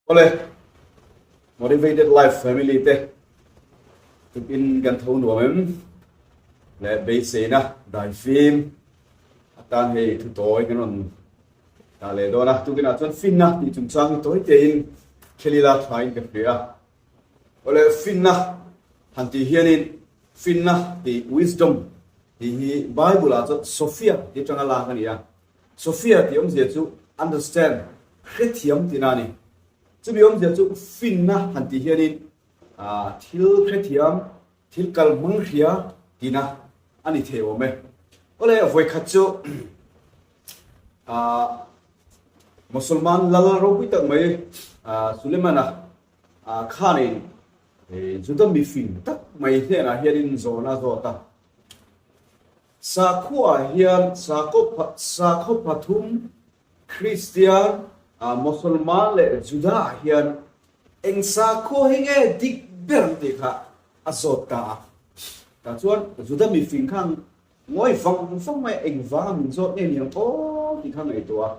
Awle, Motivated Life family te tukin kan tho nuam em leh beiseina daifim atan hei thu tawi kan rawn dah leh dawn a. Tukinah chuan finna tih chungchang hi tawi tein Khelila thain ka hria a. Awle, finna han tih hianin finna tih wisdom tih hi Bible ah chuan Sophia tih atanga lak a ni a. Sophia tih awmzia chu understand, hrethiam tihna a ni. Chumi awmzia chu finna han tih hianin thil hrethiam, thil kal hmang hria tihna a ni thei awm e. Awle, vawikhat chu Mosolman lal ropui tak mai Sulemana khanin Juda mifing tak mai hnenah hianin zawhna a zawt a. Sakhua hian sakhaw pathum, Kristian, Mosolman leh Juda ah hian eng sakhua hi nge dik ber tih kha a zawt ta a. Tah chuan Juda mifing khan ngawi vang vang mai a, engvanga min zawt nge niang aw tih kha ngaihtuah a.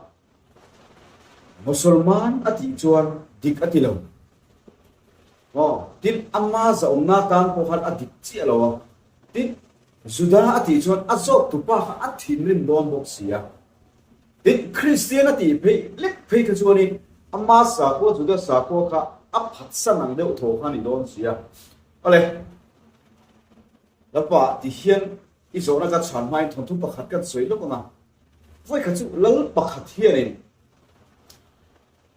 Mosolman a tih chuan dik a ti lo. Aw, tin ama zahawmna tan pawh khan a dik chiah lo a. Tin, Juda a tih chuan a zawt tupa kha a thinrim dawn bawk si a. Tin, Kristian a tih phei lek phei kha chuanin ama sakhua, Juda sakhua kha a phatsan ang deuh thaw kha a ni dawn si a. Awle, Lalpa, ti hian i zawhna ka chhan hmain thawnthu pakhat kan sawi lawk ang a. Vawikhat chu lal pakhat hianin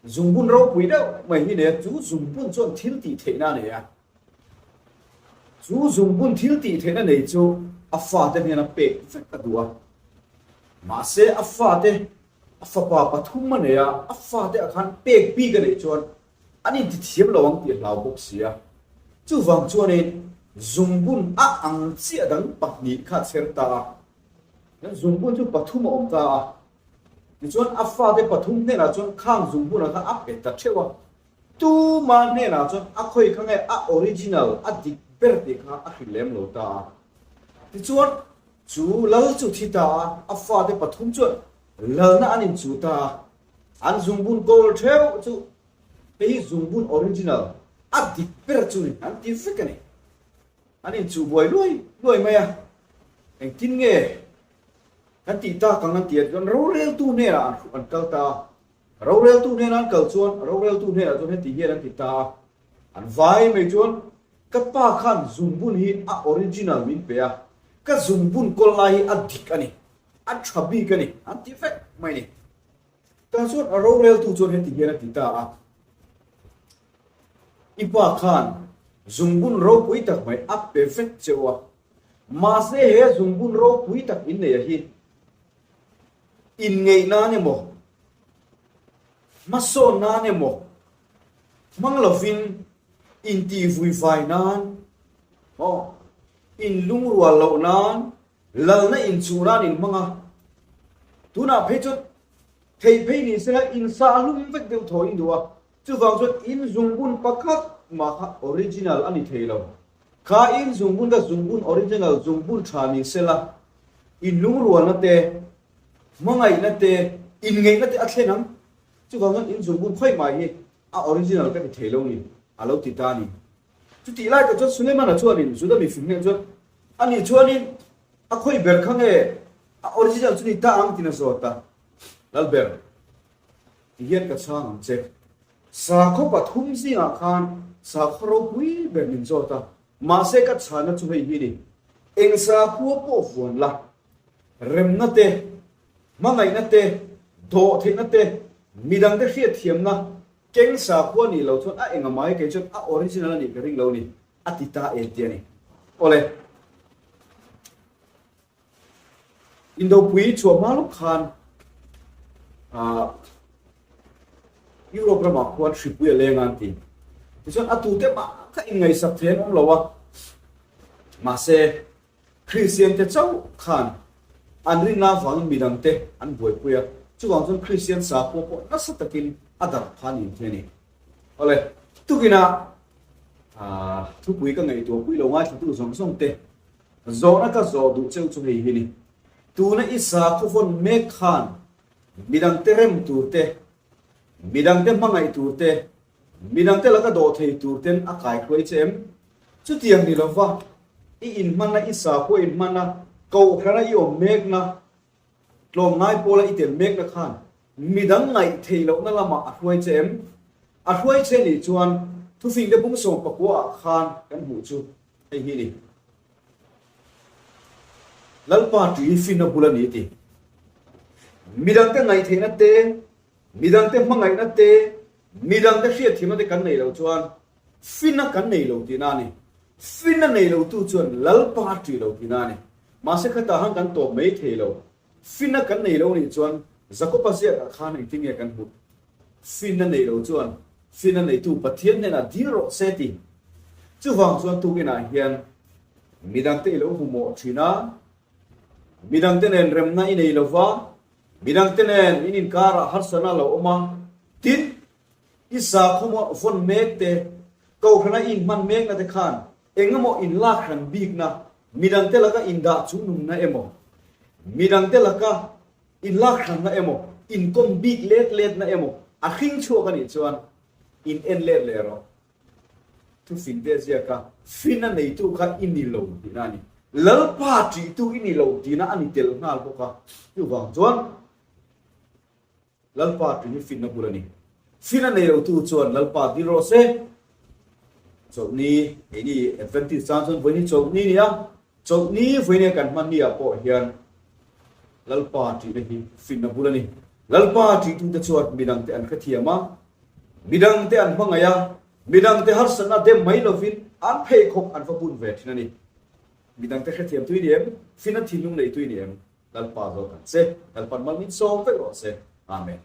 zungbun ropui deuh mai hi nei a, chu zungbun chuan thil tih theihna a nei a. Chu zungbun thil tih theihna nei chu a fate hnena pek vek a duh a. Mahse a fate, a fapa pathum a nei a, a fate ah khan pek bik a neih chuan an intithiam lo ang tih a hlau bawk si a. Chuvang chuanin zungbun a ang chiah dang pahnih kha a chher ta a. Zungbun chu pathum a awm ta a. Tichuan a fate pathum hnenah chuan khang zungbunah khan a pe ta theuh a. Tuma hnenah chuan a khawi kha nge a original, a dik ber tih kha a hrilh lem lo ta a. Tichuan, chu lal chu thi ta a, a fate pathum chuan lalna an inchuh ta a. An zungbun kawl theuh chu hei hi zungbun original, a dik ber chu ni an ti vek a ni. An inchuh buai luai luai mai a, engtin nge kan tih tak ang an ti a, tichuan roreltu hnenah an kal ta a. Roreltu hnena an kal chuan roreltu hnenah chuan heti hian an ti ta a, an vai mai chuan ka pa khan zungbun hi a original min pe a, ka zungbun kawl lai hi a dik a ni, a tha bik a ni an ti vek mai ni. Tah chuan a roreltu chuan heti hian a ti ta a, I pa khan zungbun ropui tak mai a pe vek cheu a, mahse he zungbun ropui tak inneia hi Inngeih nan emaw, hmasawn nan emaw, hmang lovin intihvuivai nan, aw, inlungrual loh nan, lalna inchuh nan inhmang a. Tunah phei chuan theih phei ni sela insa a hlum vek deuh thaw in duh a, chuvang chuan in zungbun pakhat mah kha original a ni thei lo. Kha in zungbun kha zungbun original, zungbun tha ni sela Inlungrualna te, hmangaihna te, inngeihna te a thlen ang. Chuvang chuan inzungbun khawi mai hi a original ka ti thei lo ni, a lo ti ta a ni. Chutih lai tak chuan Sulemana chuanin Juda mifing hnenah chuan, Ani chuanin a khawi ber kha nge a original chu ni ta ang tiin a zawt a. Lalber, ti hian ka chhang ang che. Sakhaw pathum zingah khan sakhaw ropui ber min zawt a, Mahse ka chhana chu hei hi ni, eng sakhua pawh vuan la, remna te, hmangaihna te, dawhtheihna te, midangte hriatthiamna keng sakhua nih lo chuan a enga mai kei chuan a original a nih ka ring lo ni, a ti ta e ti a ni. Awle. Indopui chhuah hma lawk khan Europe ramah khuan hripui a leng a an ti. Tichuan a tute mah kha inngaihsak thei an awm lo a. Mahse, Kristian te chauh khan an rinna avangin midangte an buaipui a, chuvang chuan Kristian sakhua pawh nasa takin a darh pha niin thei a ni. Awle, tukinah thupui ka ngaihtuah pui lo ngaithlatu zawng zawng te Zawhna ka zawh duh cheu chu hei hi ni, tuna i sakhaw vawn mek khan midangte rem tur te, midangte hmangaih tur te, Midangte laka dawh thei tur ten a kaihruai che em? Chutiang ni lova, i inhmanna, i sakhua inhmanna, kohhrana i awm mekna, tlawmngai pawla i tel mekna khan midang ngaih theih lohna lamah a hruai che em? A hruai che nih chuan thufingte bung 19 ah khan kan hmuh chu hei hi a ni. Lalpa ṭi hi finna bul a ni ti. Midangte ngaihtheihna te, midangte hmangaihna te, midangte hriatthiamna te kan nei lo chuan finna kan nei lo tihna a ni. Finna nei lotu chuan Lalpa ṭi lo tihna a ni. Mahse khatah han kan tawp mai thei lo. Finna kan nei lo nih chuan Jakoba ziakah khan engtin nge kan hmuh? Finna nei lo chuan finna neitu Pathian hnenah dil rawh se ti. Chuvang chuan tukinah hian midangte i lo hmu mawh thin a, midangte nen remna i nei lo va, midangte nen in inkarah harsatna a lo awm a, tin, i sakhaw vawn mek te, kohhrana i inhman mekna te khan engemaw inlak hran bikna, midangte laka indah chungnunna emaw, midangte laka Inlak hranna emaw, inkawm bik let letna emaw a hring chhuak a nih chuan in en let leh rawh. Thufing te ziaka fin a neitu kha i ni lo tihna a ni. Lalpa ṭihtu i ni lo tihna a ni tel nghal bawk a. Chuvang chuan Lalpa ṭih hi finna bul a ni. Fin a nei lotu chuan Lalpa dil rawh se. Chawlhni, keini Adventist tan chuan vawiin hi chawlhni a ni a. Chawlhni vawinia kan hman ni ah pawh hian Lalpa ṭihna hi finna bul a ni. Lalpa ṭihtute chuan midangte an hrethiam a, midangte an hmangaih a, midangte harsatna dem mai lovin an pheikhawk an va bun ve ṭhin a ni. Midangte hrethiam tui ni em? Finna thinlung nei tui ni em? Lalpa zawk ang che. Lalpan mal min sawm vek rawh se. Amen.